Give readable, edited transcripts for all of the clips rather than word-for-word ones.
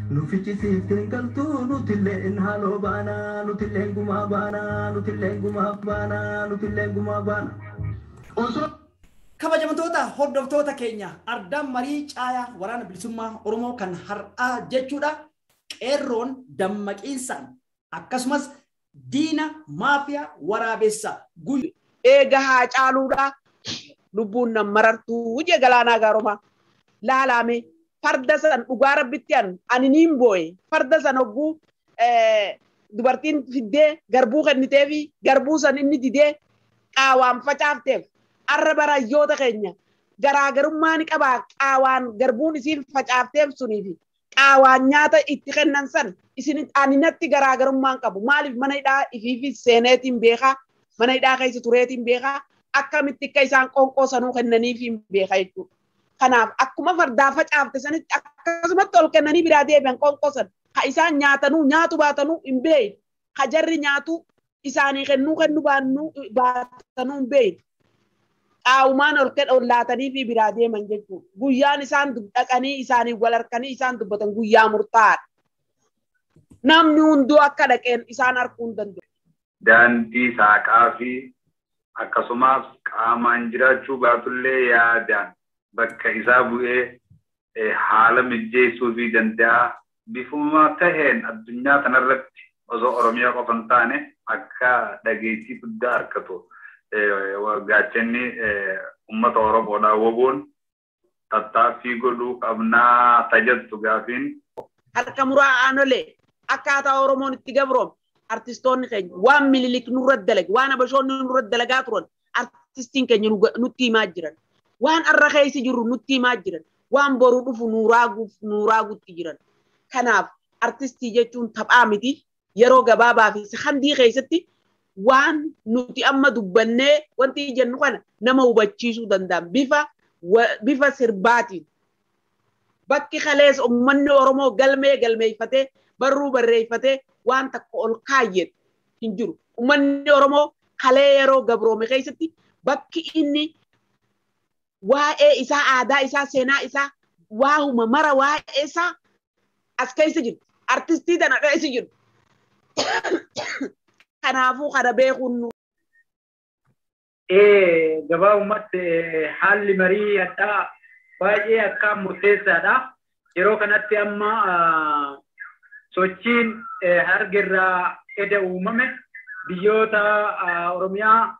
Nu fichisiifteen galtuu nutilleen haaloo baanaa nutilleen gumaa baanaa nutilleen gumaa baanaa nutilleen gumaa baanaa. Osoo Kabajamtoota hordoftoota keenya ardaan marii caayaa waraana bilisummaa Oromoo kan har'aa jechuudha. Qeerroon dammaqiinsaan akkasumas diina maafiyaa waraabessa guyyu. Eega haa caaluudha lubbuun nan marartuu jee Galaanaa Gaaroomaa laalaame farda san dhugaa rabbitti ani niin boo'e farda san hogguu dubartiin fiddee garbuu kenniteefi garbuu san inni didee qaawaan facaafteef arra barayyoota keenya garaagarummaa ni qabaa qaawaan garbuun isiin facaafteef suniifi qaawaan nyaata itti kennan san isin ani natti garaagarummaan qabu maaliif mana hidhaa ifiifi seeneetiin beekaa mana hidhaa keessa tureetiin beekaa akkamitti akka isaan qoonqoo sanuu kennaniif hin beekaa jechuudha. Kanaaf akkuma fardaa facaafte sanitti akkasumatti ol kennanii biraa deebi'an qoonqoo san ha isaan nyaatanuu nyaatu baatanuu hin beekne ha jarri nyaatu isaanii kennuu kennu baatanuu hin beekne. Qaawumaan ol laatanii fi biraa deeman jechuudha. Guyyaan isaan dhaqanii isaanii wal harkanii isaan dubbatan guyyaa murtaa'aadha. Namni hunduu akka dhaqeen isaan arguu hin danda'u. Daandii saaqaa fi akkasumas qaamaan jiraachuu baatullee yaadaan bakka isaa bu'ee haala mijeessuu fi danda'a. Bifuma taheen addunyaa kanarratti osoo Oromiyaa qofa hin taane akka dhageettii guddaa argatu. Gaachanni uummata Oromoodhaa woboon tattaaffii godhuu qabnaa tajattu gaafiin. Harka muraa aanolee akkaataa Oromoon itti gabroome artistoonni keenya waan Minilik nurra dalage waan Habashoonni nurra dalagaa turan artistiin keenya nutti himaa jiran waan arra keessa jirru nutti himaa jiran waan boruu dhufu nuuraaguutti jiran. Kanaaf artistii jechuun taphaa miti yeroo gabaabaa fi handii keessatti waan nuti amma dubbannee wanti jennu kana nama hubachiisuu danda'an bifa sirbaatiin bakki kaleessa uummanni Oromoo galmee galmeeffatee barruu barreeffatee waan takka ol kaayyate hin jiru. Uummanni Oromoo kalee yeroo gabroome keessatti bakki inni waa'ee isaa aadaa isaa seenaa isaa waa'uma mara waa'ee isaa as keessa jiru. Artistii tana keessa jiru. Kanaafuu kana beekuun nu. Gabaabumatti haalli marii addaa baay'ee akkaan murteessaadha. Yeroo kanatti amma sochiin hargirraa eda uumame biyyoota Oromiyaa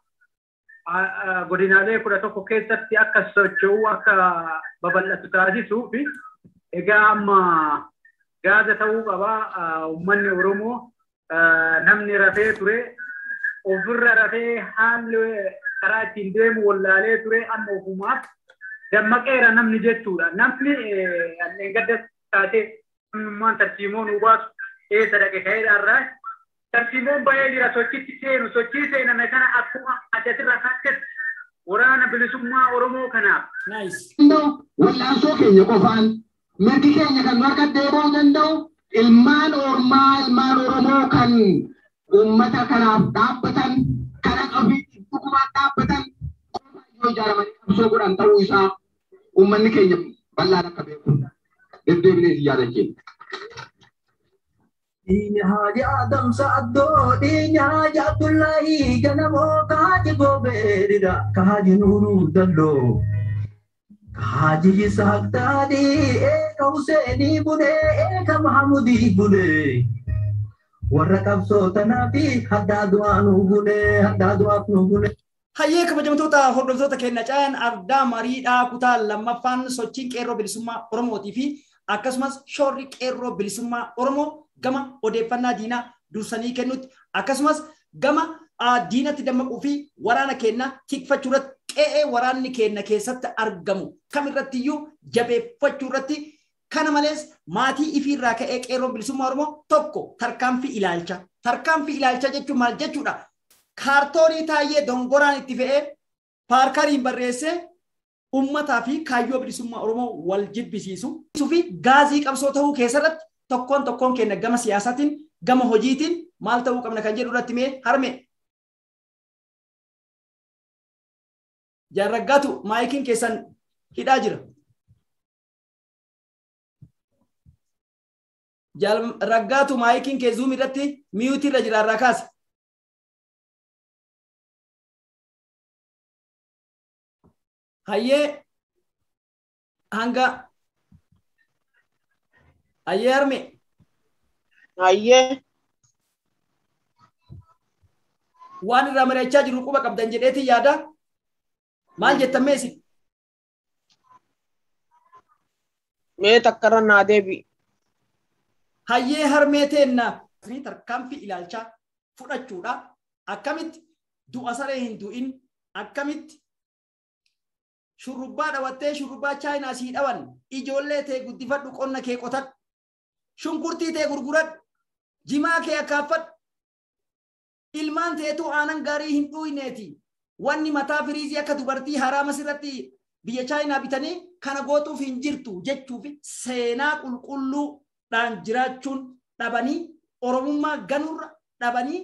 godinaalee 11 keessatti akka socho'u akka babal'atu taasisuu fi egaa amma gaaza ta'uu qaba uummanni Oromoo namni rafee ture ofirra rafee haalli karaa ittiin deemu wallaalee ture amma ofumaaf dammaqeera namni jechuudha. Namni gadda taatee namnummaan tarsiimoo nu baasu eessa dhaqe ka'eedhaarraa tarsiimoon bahee jira sochitti seenu sochii seename kana akkuma asirra kaattetti waraana bilisummaa Oromoo kanaaf. Wallaansoo keenya qofaan mirgi keenya kan nu harka deebi'uu danda'u ilmaan ormaa ilmaan Oromoo kan uummata kanaaf dhaabbatan kan ofiitti dhugumaan dhaabbatan qofa yoo ijaaramanii qabsoo godhan ta'uu isaa uummanni keenya bal'aan akka beeku deddeebinee si yaadachiifna. Dhiini Haaji Adam Sa'addoo, dhiini Haaji Abdullahi Ganamoo, ka Haaji Goobeedha, ka Haaji Nuuruu Dalloo, ka Haaji Yisaaq Taadhii, eeka Huseenii Bunee, eeka Mahamudii Bunee. Warra qabsoo tanaa fi haddaa du'aa nuu bunee, haddaa du'aaf nuu bunee. Hayyee kabajamtoota hordoftoota keenya caayan ardaa mariidhaa kutaa lammaffaan sochiin qeerroo bilisummaa Oromootii fi akkasumas shoorri qeerroo bilisummaa Oromoo gama odeeffannaa diinaa dursanii kennutti akkasumas gama diinatti dammaquu fi waraana keenya tikfachuu irratti qe'ee waraanni keenya keessatti argamu kamirrattiyyuu jabeeffachuu irratti kana malees maatii ifiirraa ka'ee qeerroon bilisummaa Oromoo tokko tarkaanfii ilaalcha. Tarkaanfii ilaalcha jechuun maal jechuudha? Kaartoonii taayee dongoraan itti fe'ee paarkariin barreessee uummataa fi kaayyoo bilisummaa Oromoo wal jibbisiisu fi gaazii qabsoo ta'uu keessarratti tokkoon tokkoon keenya gama siyaasaatiin gama hojiitiin maal ta'uu qabna kan jedhu irratti mee harme. Jaarraggaatu maayikiin keessan hidhaa jira. Jaal Raggaatu maayikiin kee zuum irratti miyuutii irra jira irraa kaase. Hayyee hanga hayyee harme. Hayyee. Waan irraa mari'achaa jiru quba qabdan jedheetiin yaada. Maal jettan mee isin? Mee takkarra naa deebi'i. Hayyee harmee teenna. Tarkaanfii ilaalchaa fudhachuudha. Akkamitti du'a saree hin du'in akkamitti shurrubbaa dhawattee shurrubbaa chaayinaa sii dhawan ijoollee tee guddifadhu qonna kee qotadhu shunkurtii tee gurguradhu jimaa kee akkaaffadhu ilmaan teetuu aanan gaarii hin dhuyneeti wanni mataa firiizii akka dubartii haraama sirratti biyya chaayinaa bitanii kana gootuuf hin jirtu jechuuf seenaa qulqulluudhaan jiraachuun dhabanii oromummaa ganurra dhabanii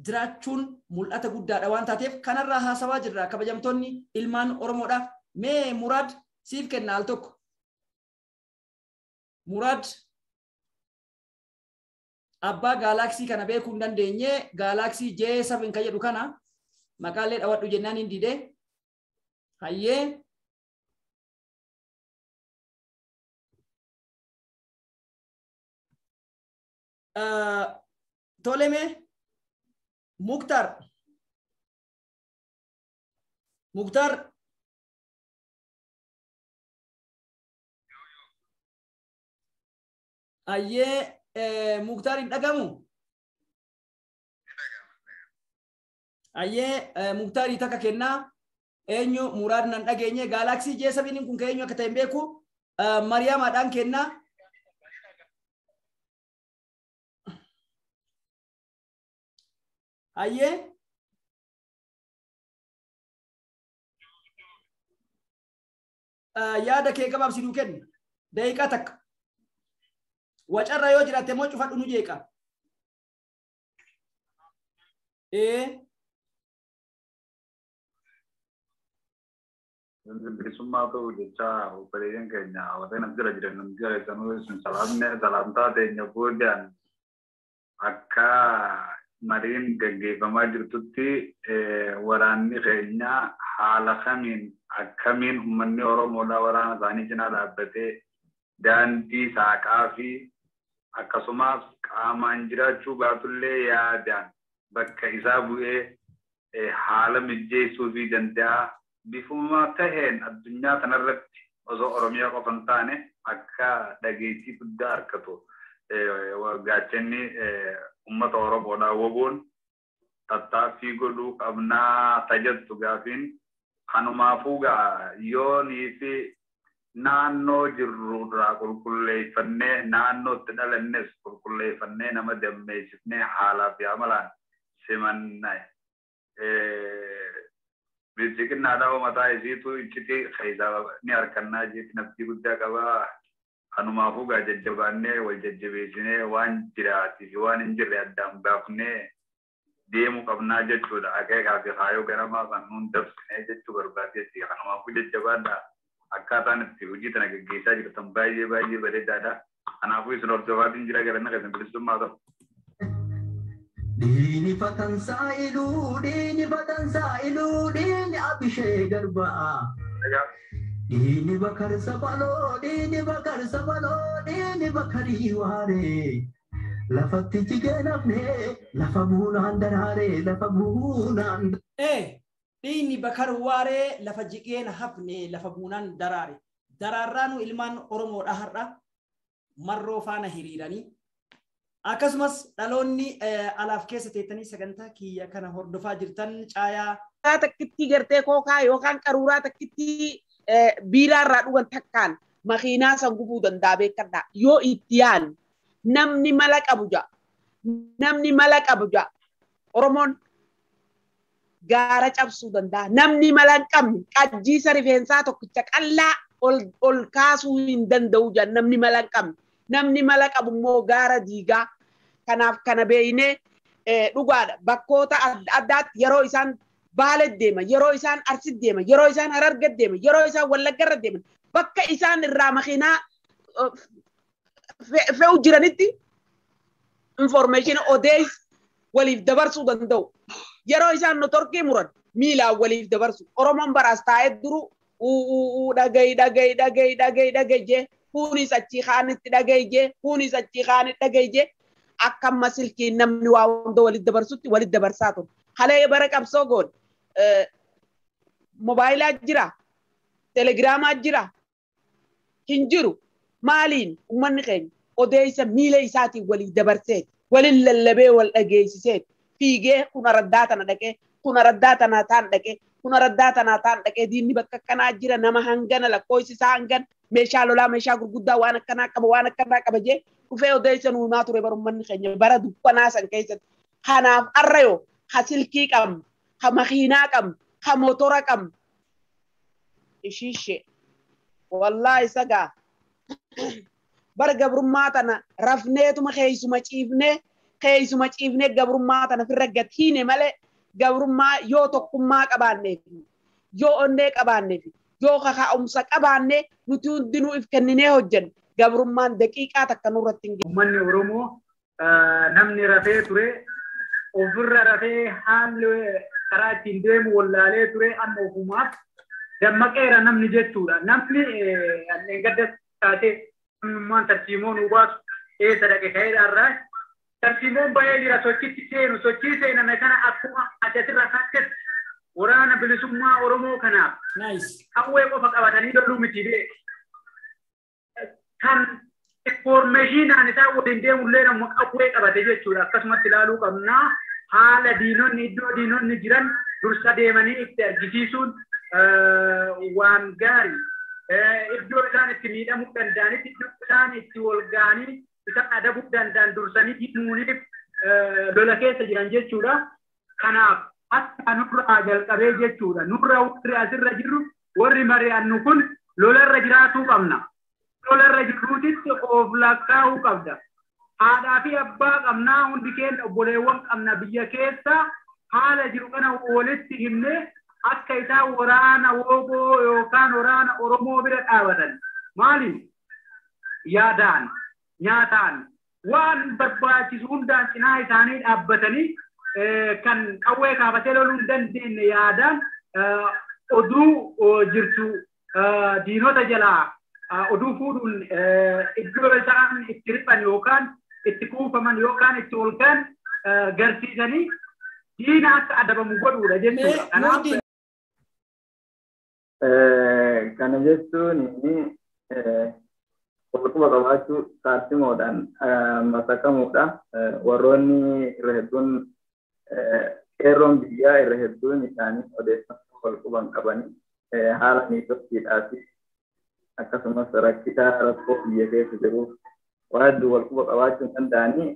jiraachuun mul'ata guddaadha waan taateef kanarraa haasawaa jirra kabajamtoonni ilmaan Oromoodhaaf. Mee Muraad siif kenna al tokko. Muraad abbaa gaalaaksii kana beekuu hin dandeenye gaalaaksii J7 kan jedhu kana maqaalee dhawadhu jennaan hin dide. Hayyee toleme Muktar Muktar Ayyee Muktar hin dhagamu? Ayyee Muktaarii takka kennaa eenyu Muraad nan dhageenye gaalaaksii J7 kun eenyu akka ta'e hin beeku Mariyaamaadhaan kennaa. Ayyee yaada kee gabaabsi nuu kenni daqiiqaa takka. Wacarra yoo jiraatte immoo cufadhu nu jeeqa. Bilisummaa ta'uu jecha obboleeyyan keenya warreen as jira jiran hundi keessanuu isin salaamne salaamtaa teenya boodaan akka mariin gaggeeffamaa jirtutti waraanni keenya haala kamiin akkamiin uummanni Oromoodhaa waraana isaanii cinaa dhaabbatee daandii saaqaa fi akkasumas qaamaan jiraachuu baatullee yaadaan bakka isaa bu'ee haala mijeessuu fi danda'a. Bifuma taheen addunyaa kanarratti osoo Oromiyaa qofa hin taane akka dhageettii guddaa argatu gaachanni uummata Oromoodhaa woboon tattaaffii godhuu qabnaa tajattu gaafiin kanumaafuu gaa yoonii fi naannoo jirrurraa qulqulleeffannee naannootti dhalannes qulqulleeffannee nama dammeessifnee haalaa fi amalaan simanna. Bilchiqinnaadhaa mataa isiitu iccitii keessaa ni harkannaa jeetti naftii guddaa qabaa. Kanumaafuu gaa jajjabaannee wal jajjabeessinee waan jiraatii fi waan hin jirre addaan baafnee deemuu qabnaa jechuudha. Akeekaa fi kaayoo ganamaa kan nuun dabsinee jechuu barbaadeetti. Kanumaafuu jajjabaadhaa. Akkaataan itti hojii tana gaggeessaa jirtan baay'ee baay'ee bareedaadha. Kanaafuu isin hordofaatiin jira galanna keessan bilisummaa ta'u. Diini fatansaa'iluu, diini fatansaa'iluu, diini abishee garbaa. Diini bakar sabaloo, diini bakar sabaloo, diini bakarii waaree. Lafatti jigee nafnee, lafa buunaan daraaree, lafa buunaan. Diini bakar waaree lafa jigeen hafne lafa buunaan daraare. Daraarraanu ilmaan Oromoodha har'a marroo faana hiriiranii. Akkasumas dhaloonni alaaf keessa teettanii sagantaa kiyya kana hordofaa jirtan caayaa. Takkittii gartee kookaa yookaan qaruuraa takkittii biiraa irraa dhugan takkaan makiinaa san gubuu danda'a beekadhaa. Yoo itti yaadne namni mala qabu ja'a. Namni mala qabu ja'a. Oromoon gaara cabsuu danda'a. Namni mala hin qabne qajjiisa rifeensaa tokkicha qallaa ol kaasuu hin danda'u ja'a namni mala hin qabne. Namni mala qabu immoo gaara diigaa. Kanaaf kana beeynee dhugaadha. Bakkoota adda addaatti yeroo isaan Baale deeman, yeroo isaan Arsi deeman, yeroo isaan Hararge deeman, yeroo isaan Wallaggarra deeman, bakka isaan irraa makiinaa fe'u jiranitti Information odeessa waliif dabarsuu danda'u. Yeroo isaan notorkii muran miilaan waliif dabarsu. Oromoon baraas taa'ee duru dhagayi dhagayi dhagayi dhagayi dhagayi jee kunis achii kaanitti dhagayi jee kunis achii kaanitti dhagayi jee akka amma silkiin namni waa hunda walitti dabarsutti walitti dabarsaa ture. Halee bara qabsoo goone moobaayilaa jira, telegiraamaa jira, hin jiru. Maaliin uummanni keenya odeessa miila isaatiin waliif dabarseeti, waliin lallabee wal dhageessiseeti, fiigee kun araddaa tana dhaqee, kun araddaa tana taan dhaqee, kun araddaa tana taan dhaqee diinni bakka akkanaa jira nama hangana lakkoofsi isaa hangana meeshaa lolaa meeshaa gurguddaa waan akkanaa qaba waan akkanaa qaba jee dhufee odeessa nu himaa ture bara uummanni keenya bara dukkanaa san keessatti. Kanaaf arra yoo ha silkii qabnu, ha makiinaa qabnu, ha motora qabnu. Ishiishee wallaahi sagaa bara gabrummaa tana rafneetuma keessuma ciifnee gabrummaa tana firra gatiine malee gabrummaa yoo tokkummaa qabaanneef yoo onnee qabaanneef yoo kakaa'umsa qabaanne nuti hundinuu if kenninee hojjennu gabrummaan daqiiqaa takka nurratti hin Uummanni Oromoo namni rafee ture ofirra rafee haalli karaa ittiin deemu wallaalee ture amma ofumaaf dammaqeera namni jechuudha. Namni gadda taatee namnummaan tarsiimoo nu baasu eessa dhaqe ka'eedhaarraa tarsiimoon bahee jira sochitti seenu sochii seename kana akkuma asirra kaattetti waraana bilisummaa Oromoo kanaaf qawwee qofa qabatanii loluu miti beeku. Kan informeeshinaan isaan waliin deemullee nama qawwee qabate jechuudha. Akkasumatti ilaaluu qabnaa haala diinonni iddoo diinonni jiran dursa deemanii itti argisiisuun waan gaarii. Iddoo isaan itti miidhamuu danda'anitti iddoo isaan itti wal ga'anii isaan adabuu danda'an dursanii himuuniif lola keessa jiran jechuudha. Kanaaf akka nurraa jalqabee jechuudha. Nurra warri asirra jirru warri mari'annu kun lolarra jiraatuu qabna. Lolarra jirruutitti of lakkaa'uu qabda. Haadhaa fi abbaa qabnaa hundi keenya obboleewwan qabna biyya keessa haala jiru kana walitti himnee akka isaan waraana wooboo yookaan waraana Oromoo bira dhaabatan maali? Yaadaan, nyaataan, waan barbaachisu hundaan cinaa isaanii dhaabbatanii kan qawwee kaafatee loluu hin dandeenye yaadaan oduu jirtu diinota jalaa oduu fuudhuun iddoo isaan itti riphan yookaan itti kuufaman yookaan itti ol ga'an garsiisanii diina akka adabamu godhuudha jechuudha. Kanaaf Kana jechuun walquba qabaachuu tarsiimoodhaan masakamuudha. Warroonni irra hedduun qeerroon biyyaa irra hedduun isaanii odeeffannoo walquban qabanii haala miidhagsiidhaa fi akkasumas rakkisaa rakkoo biyya keessa jiruuf waa hedduu walquba qabaachuu hin danda'anii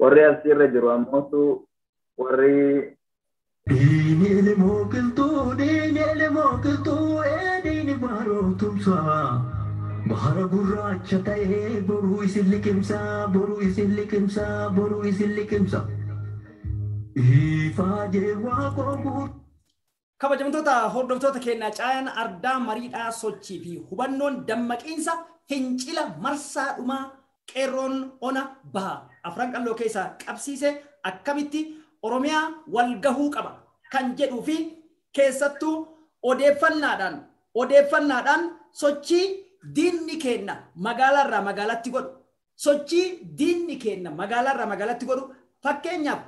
warri asirra jiru ammootu warri Diini elemoo qilxuu, diini elemoo qilxuu, diini baaroo tumsaa. Bahara gurraacha ta'ee boruu isin liqimsaa, boruu isin liqimsaa, boruu isin liqimsa. Ifaajee waaqoo guutuu. Kabajamtoota hordoftoota keenyaa caayaan ardaa mariidhaa sochii fi hubannoon dammaqiinsa fincila marsaa dhumaa qeerroon ona baha afran qalloo keessaa qabsiise akkamitti Oromiyaa wal gahuu qaba kan jedhuu fi keessattuu odeeffannaadhaan sochii diinni keenna magaalaarraa magaalatti godhu sochii diinni keenna magaalaarraa magaalatti godhu fakkeenyaaf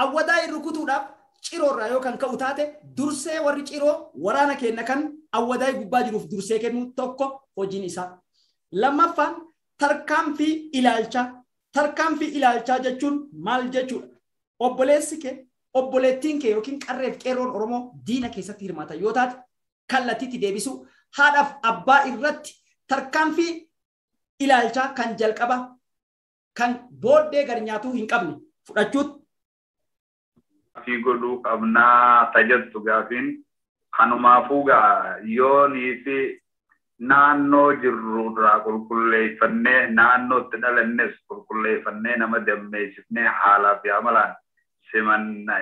awwadaa rukutuudhaaf ciroorraa yoo kan ka'u taate dursee warri ciroo waraana keenna kan awwadaa gubbaa jiruuf dursee kennu tokko hojiin isaa. Lammaffaan tarkaanfii ilaalchaa. Tarkaanfii ilaalchaa jechuun maal jechuudha? Obboleessi kee, obboleettiin kee yookiin qarreef qeerroon Oromoo diina keessatti hirmaatan yoo taate kallattiitti deebisuu haadhaaf abbaa irratti tarkaanfii ilaalchaa kan jalqaba kan booddee gad nyaatuu hin qabne fudhachuutti. Fi godhuu qabnaa tajattu gaafiin kanumaafuu gaa yoonii fi naannoo jirrurraa qulqulleeffannee naannootti dhalannes qulqulleeffannee nama dammeessifnee haalaa fi amalaan simanna.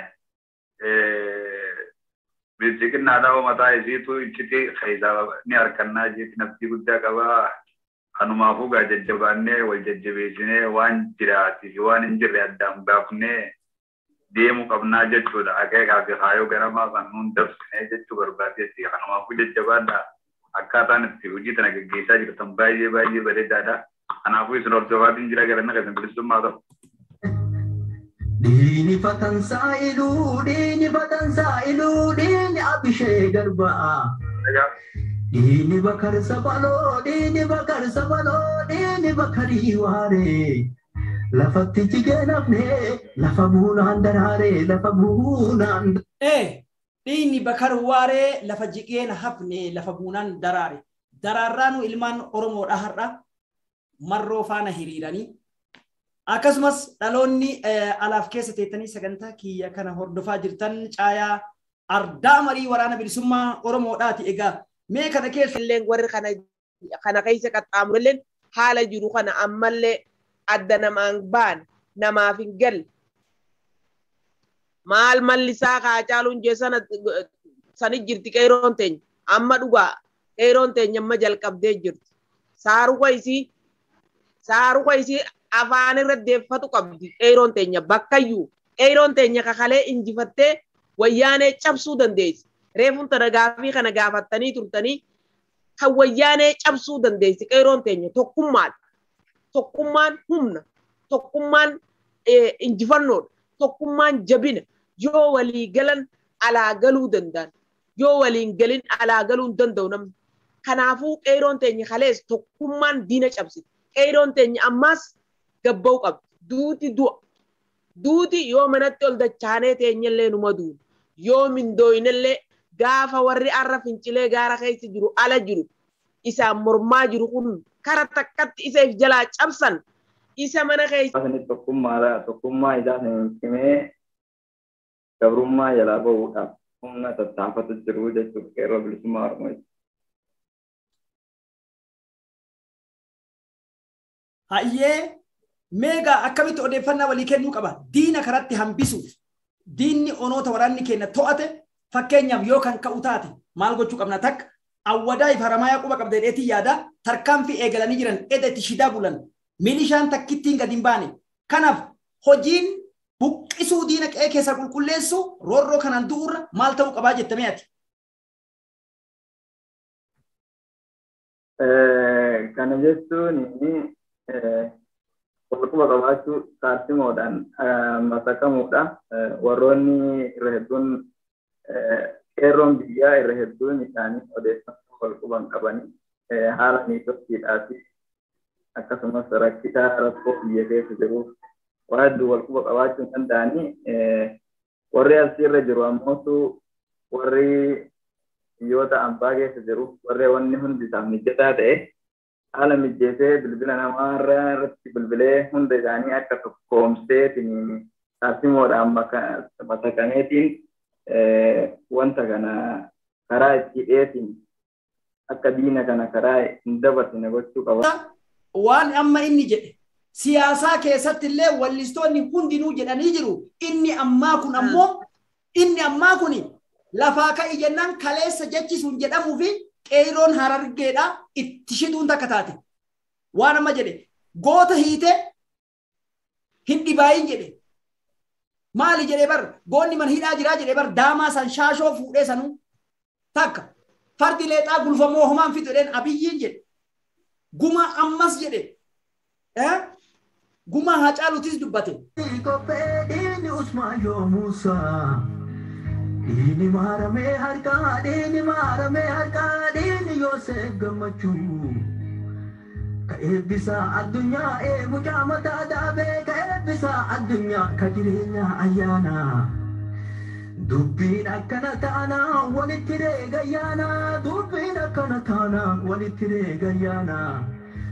Bilchiqinnaa dhaba mataa isiitu iccitii keessaa ni harkannaa jeetti naftii guddaa qabaa. Kanumaafuu gaa jajjabaannee wal jajjabeessinee waan jiraatii fi waan hin jirre addaan baafnee deemuu qabnaa jechuudha. Akeekaa fi kaayyoo ganamaa kan nuun dabsinee jechuu barbaadeetti. Kanumaafuu jajjabaadha. Akkaataan itti hojii tana gaggeessaa jirtan baay'ee baay'ee bareedaadha. Kanaafuu isin hordofaatiin jira galanna keessan bilisummaa ta'u. Dhiini fatansaa'iluu, dhiini fatansaa'iluu, dhiini abishee garbaa. Dhiini bakar sabaloo, dhiini bakar sabaloo, dhiini bakarii waaree. Lafatti jigee nafnee, lafa buunaan daraaree, lafa buunaan. Dhiini bakar waaree lafa jigeen hafne lafa buunaan daraare. Daraarraanu ilmaan Oromoodha har'a marroo faana hiriiranii. Akkasumas dhaloonni alaaf keessa teettanii sagantaa kiyya kana hordofaa jirtan caayaa ardaa marii waraana bilisummaa Oromoodhaati. Egaa mee kana keessa illeen warri kana keessa qaxxaamurelleen haala jiru kana ammallee adda namaan baan namaaf hin galle. Maal mallisaa Haacaaluun jee sani jirti qeeroon teenya. Amma dhugaa qeeroon teenya amma jalqabdee jirti. Saaruqa isii afaan irra deeffatu qabdi qeeroon teenya bakkayyuu. Qeeroon teenya kakalee injifattee wayyaanee cabsuu dandeessi. Reefuun tana gaafii kana gaafattanii turtanii kan wayyaanee cabsuu dandeessi qeeroon teenya tokkummaadha. Tokkummaan humna, tokkummaan injifannoodha, tokkummaan jabina. Yoo walii galan alaa galuu danda'an, yoo waliin galin alaa galuu hin danda'u namni. Kanaafuu qeeroon teenya kalees tokkummaan diina cabsiti. Qeeroon teenya ammaas gabba'uu qabdi. Duuti du'a. Duuti yoo manatti ol dachaanee teenyallee numa duuna. Yoo mindooyinallee gaafa warri arra fincilee gaara keessa jiru ala jiru isaan mormaa jiru kun kara takkatti isa if jalaa cabsan isa mana keessa. Tokkummaadha. Tokkummaa isaa cimee gabrummaa jalaa bahuudhaaf humna tattaafatu jiru jechuudha qeerroo bilisummaa Oromoo. Hayyee meegaa akkamitti odeeffannaa walii kennuu qaba? Diina karatti hambisuuf diinni onoota waraanni keenya to'ate fakkeenyaaf yoo kan ka'u taate maal gochuu qabna takka awwadaa if haramayaa quba qabda jedheetii yaada tarkaanfii eegalanii jiran edda itti shidaa bulan milishaan takkittiin gadi hin baane. Kanaaf hojiin buqqisuu diina qe'ee keessaa qulqulleessu roorroo kanaan du'urra maal ta'uu qabaa jettamee ati? Kana jechuun walquba qabaachuu taasimoodhaan masakamuudha. Warroonni irra hedduun qeerroon biyyaa irra hedduun isaanii odeeffannoo walquban qabanii haala miidhagsiidhaa fi akkasumas rakkisaa rakkoo biyya keessa jiruuf waa hedduu walquba qabaachuu hin danda'anii warri asirra jiru ammootu warri biyyoota ambaa keessa jiru warri wanni hundi isaaf mijataa ta'e haala mijeessee bilbila namaarra irratti bilbilee hunda isaanii akka tokkoomseetiin taasimoodhaan masakameetiin wanta kana karaa itti dhiyeetiin akka diina kana karaa hin dabarsine gochuu qaba. Waan amma inni jedhe siyaasaa keessatti illee wallistoonni hundinuu jedhanii jiru. Inni ammaa kun ammoo inni ammaa kun lafaa ka'i jennaan kaleessa jechisuun jedhamuu fi qeeroon harargeedha itti shituun takka taate. Waan amma jedhe goota hiite hin dhibaayin jedhe. Maali jedhee bar goonni man hidhaa jiraa jedhee bar daamaa san shaashoo fuudhee sanuu takka fardi leexaa gulfamoo homaan fixu jedheen abiyyiin jedhe. Guma ammas jedhe. Guma Haacaaluutis dubbate. Dhiini Usmaayoo Muusaa. Dhiini maaramee harkaa, dhiini maaramee harkaa, dhiini Yoosef Gammachuu. Ka eebbisaa addunyaa ee mucaa mataa daabee, ka eebbisaa addunyaa ka jireenya ayyaanaa. Dubbiin akkana taanaa walitti reegayyaanaa, dubbiin akkana taanaa walitti reegayyaanaa.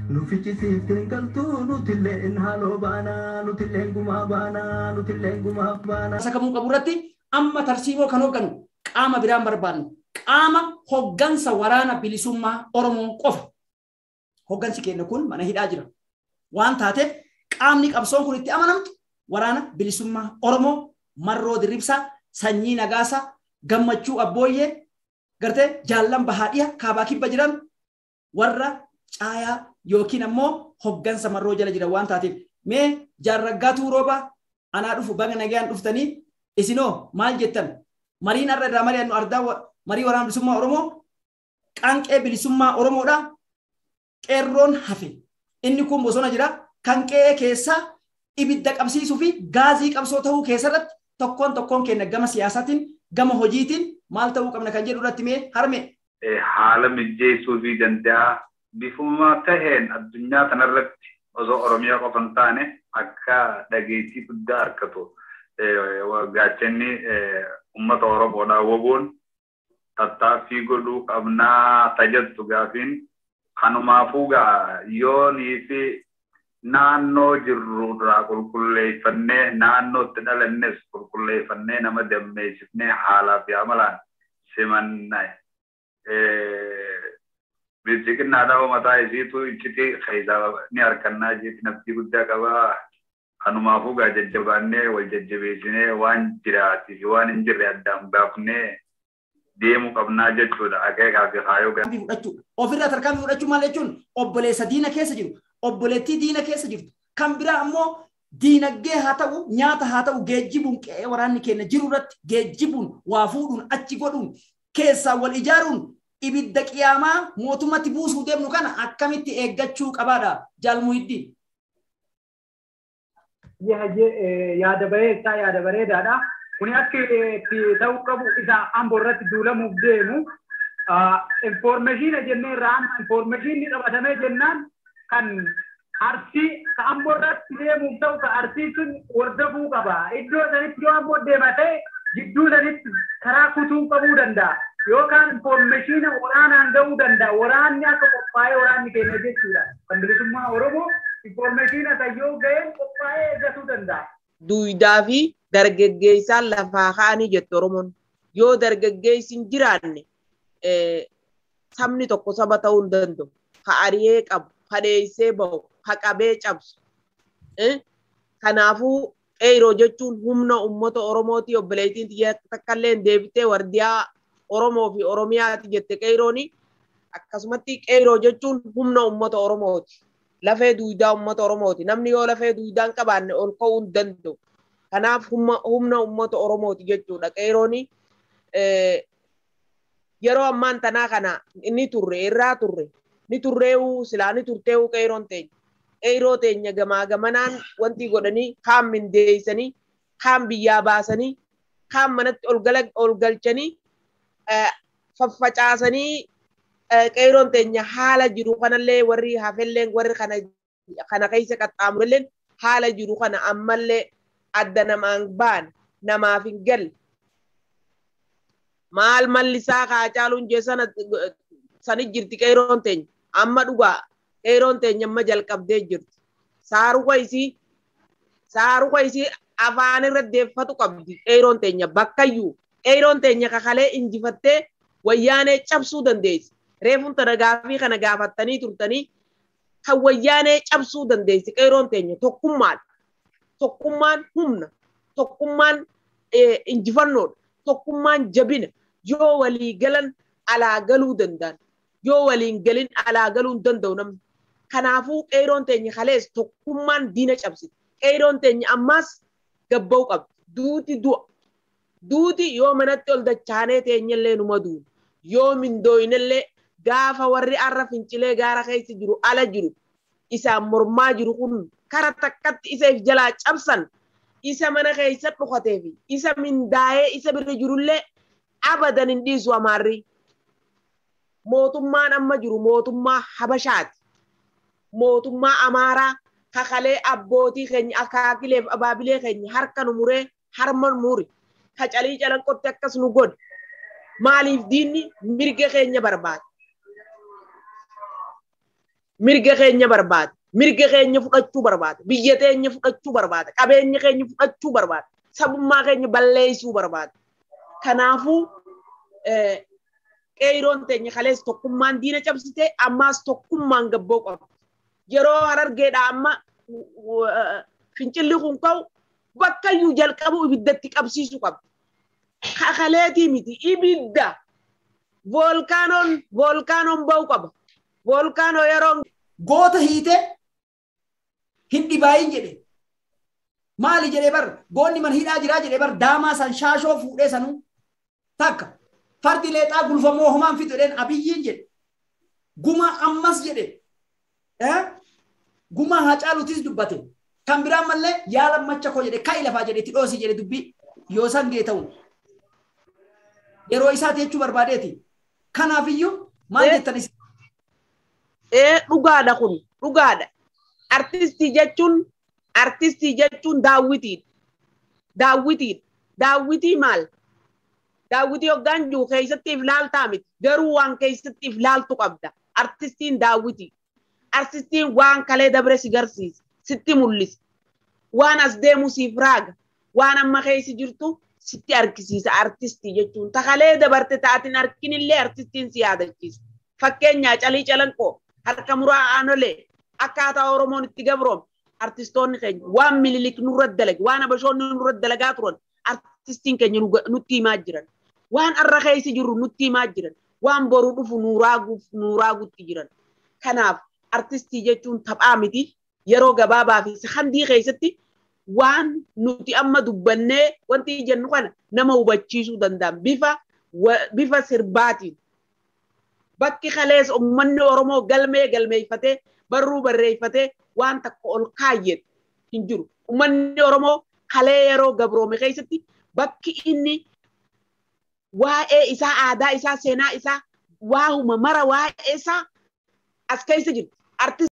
Nu fichisiifteen galtuu nutilleen haaloo baanaa, nutilleen gumaa baanaa, nutilleen gumaa baanaa. Sakamuu qabu irratti amma tarsiimoo kan hoogganu qaama biraan barbaannu qaama hoggansa waraana bilisummaa Oromoo qofa. Hoggansi keenya kun mana hidhaa jira. Waan taateef qaamni qabsoon kun itti amanamtu waraana bilisummaa Oromoo Marroo Dirribsaa, Sanyii Nagaasaa, Gammachuu Abbooyyee, gartee jaallan bahaadhiya kaabaa kibba jiran warra caayaa yookiin ammoo hoggansa Marroo jala jira waan taateef mee jaarraggaatu rooba anaa dhufu baga nagaan dhuftanii isinoo maal jettan mariin har'a irraa mari'annu ardaa marii waraana bilisummaa Oromoo qaanqee bilisummaa Oromoodha qeerroon hafe inni kun bosona jira kan qe'ee keessa ibidda qabsiisuu fi gaazii qabsoo ta'uu keessarratti tokkoon tokkoon keenya gama siyaasaatiin gama hojiitiin maal ta'uu qabna kan jedhu irratti mee harme. Haala mijeessuu fi danda'a bifuma taheen addunyaa kanarratti osoo Oromiyaa qofa hin taane akka dhageettii guddaa argatu gaachanni uummata Oromoodhaa woboon tattaaffii godhuu qabnaa tajattu gaafiin kanumaafuu gaa yoonii fi naannoo jirrurraa qulqulleeffannee naannootti dhalannes qulqulleeffannee nama dammeessifnee haalaa fi amalaan simanna. Bilchiqinnaadhaa mataa isiitu iccitii keessaa ni harkannaa jeetti naftii guddaa qabaa. Kanumaafuu gaa jajjabaannee wal jajjabeessinee waan jiraatii fi waan hin jirre addaan baafnee deemuu qabnaa jechuudha. Akeekaa fi kaayoo fudhachuu. Ofirraa tarkaanfii fudhachuu maal jechuun obboleessa diina keessa jiru, obboleettii diina keessa jirtu. Kan biraa ammoo diinagdee haa ta'u, nyaata haa ta'u, geejjibuun qe'ee waraanni keenya jiru irratti geejjibuun waa fuudhuun achi godhuun keessaa wal ijaaruun ibidda qiyaamaa mootummatti buusuu deemnu kana akkamitti eeggachuu qabaadha Jaalmuhiddin. Yaada bareedaa yaada bareedaadha. Kuni akka itti ta'uu qabu isa Amboo irratti duulamuuf deemu. Infoormeeshiina jennee irraa amma infoormeeshiinni qabatamee jennaan kan Arsii ka Amboo irratti deemuuf ta'u ka Arsii sun hordofuu qaba. Iddoo sanitti yoo Amboo deema ta'e jidduu sanitti karaa kutuu qabuu danda'a. Yookaan infoormeeshiina waraanaan ga'uu danda'a. Waraanni akka qophaa'ee waraanni keenya jechuudha. Kan bilisummaa Oromoo infoormeeshiina san yoo ga'een qophaa'ee eeggatuu danda'a. Duwidaa fi dargaggeessaan lafaa ka'anii jette Oromoon. Yoo dargaggeessi hin jiraanne sabni tokko saba ta'uu hin danda'u. Ha ari'ee qabu, ha dheessee bahu, ha qabee cabsu. Kanaafuu qeerroo jechuun humna uummata Oromooti. Obboleettiin xiyya takkallee deebitee wardiyaa Oromoo fi Oromiyaati jette qeerrooni. Akkasumatti qeerroo jechuun humna uummata Oromooti. Lafee duwidaa uummata Oromooti. Namni yoo lafee duwidaa hin qabaanne ol ka'uu hin danda'u. Kanaaf humna uummata Oromooti jechuudha. Qeerrooni yeroo ammaan tanaa kana ni turre irraa turre ni turreewu silaa ni turteewu qeerroon teenya. Qeerroo teenya gamaa gamanaan wanti godhanii kaan mindeessanii kaan biyyaa baasanii kaan manatti ol galchanii faffacaasanii qeerroon teenya haala jiru kanallee warri hafelleen warri kana keessa qaxxaamurelleen haala jiru kana ammallee adda namaan baan namaaf hin galle. Maal mallisaa kaacaaluun jeesana sani jirti qeerroon teenya amma dhugaa qeerroon teenya amma jalqabdee jirti. Saaruqa isii afaan irra deeffatu qabdi qeerroon teenya bakkayyuu qeerroon teenya kakalee injifattee wayyaanee cabsuu dandeessi. Reefuun tana gaafii kana gaafattanii turtanii kan wayyaanee cabsuu dandeessi qeerroon teenya tokkummaadha. Tokkummaan humna, tokkummaan injifannoodha, tokkummaan jabina. Yoo walii galan alaa galuu danda'an, yoo waliin galin alaa galuu hin danda'u namni. Kanaafuu qeerroon teenya kalees tokkummaan diina cabsiti. Qeerroon teenya ammaas gabba'uu qabdi. Duuti du'a. Duuti yoo manatti ol dachaanee teenyallee numa duuna. Yoo mindooyinallee gaafa warri arra fincilee gaara keessa jiru ala jiru isaan mormaa jiru kun kara takkatti isa if jalaa cabsan isa mana keessa dhokatee fi isa mindaa'ee isa bira jirullee abadan hin dhiisu amaarri. Mootummaan amma jiru mootummaa Habashaati. Mootummaa Amaaraa kakalee abbootii keenya akaakileef abaabilee keenya harka nu muree harma nu muri. Kacalii calanqotti akkas nu godhe. Maaliif diinni mirga keenya barbaada? Mirga keenya barbaada. Mirga keenya fudhachuu barbaada. Biyya teenya fudhachuu barbaada. Qabeenya keenya fudhachuu barbaada. Sabummaa keenya balleessuu barbaada. Kanaafuu qeerroon teenya kalees tokkummaan diina cabsitee ammaas tokkummaan gabboo qabdi. Yeroo harargeedha amma fincilli kun ka'u bakkayyuu jalqabu ibiddatti qabsiisuu qabdi. Kakaleetii miti ibidda. Voolkaanoon ba'uu qaba. Volkaanoo yeroo Goota hiite hin dhibaayin jedhe. Maali jedhee bar goonni man hidhaa jiraa jedhee bar daamaa san shaashoo fuudhee sanuu takka fardi leexaa gulfamoo homaan fixu jedheen Abiyyiin jedhe. Gumaa ammas jedhe. Gumaa Haacaaluutis dubbate. Kan biraan mallee yaa lammacha koo jedhe ka'i lafaa jedhe itti dhoosi jedhe dubbii yoo san gee ta'u. Yeroo isaati jechuu barbaadeeti. Kanaafiyyuu maal jettan isin? Dhugaadha kun dhugaadha. Artistii jechuun daawwitiidha. Daawwitiidha. Daawwitii maal? Daawwitii hoggaan jiru keessatti if laaltaa miti. Garuu waan keessatti if laaltu qabda. Artistiin daawwitii. Artistiin waan kalee dabre si garsiisa. Sitti mul'isa. Waan as deemu siif raaga. Waan amma keessa jirtu sitti argisiisa artistii jechuun. Takalee dabarte taatiin arkinillee artistiin si yaadachiisa. Fakkeenyaa Calii Calanqoo harka muraa Aanolee akkaataa Oromoon itti gabroome artistoonni keenya waan Minilik nurra dalage waan Habashoonni nurra dalagaa turan artistiin keenya nutti himaa jiran. Waan arra keessa jirru nutti himaa jiran. Waan boru dhufu nuuraaguutti jiran. Kanaaf artistii jechuun taphaa miti. Yeroo gabaabaa fi handii keessatti waan nuti amma dubbannee wanti jennu kana nama hubachiisuu danda'an bifa sirbaatiin. Bakki kaleessa uummanni Oromoo galmee galmeeffatee barruu barreeffatee waan takka ol kaayyate hin jiru. Uummanni Oromoo kalee yeroo gabroome keessatti bakki inni waa'ee isaa aadaa isaa seenaa isaa waahuma mara waa'ee isaa as keessa jirti.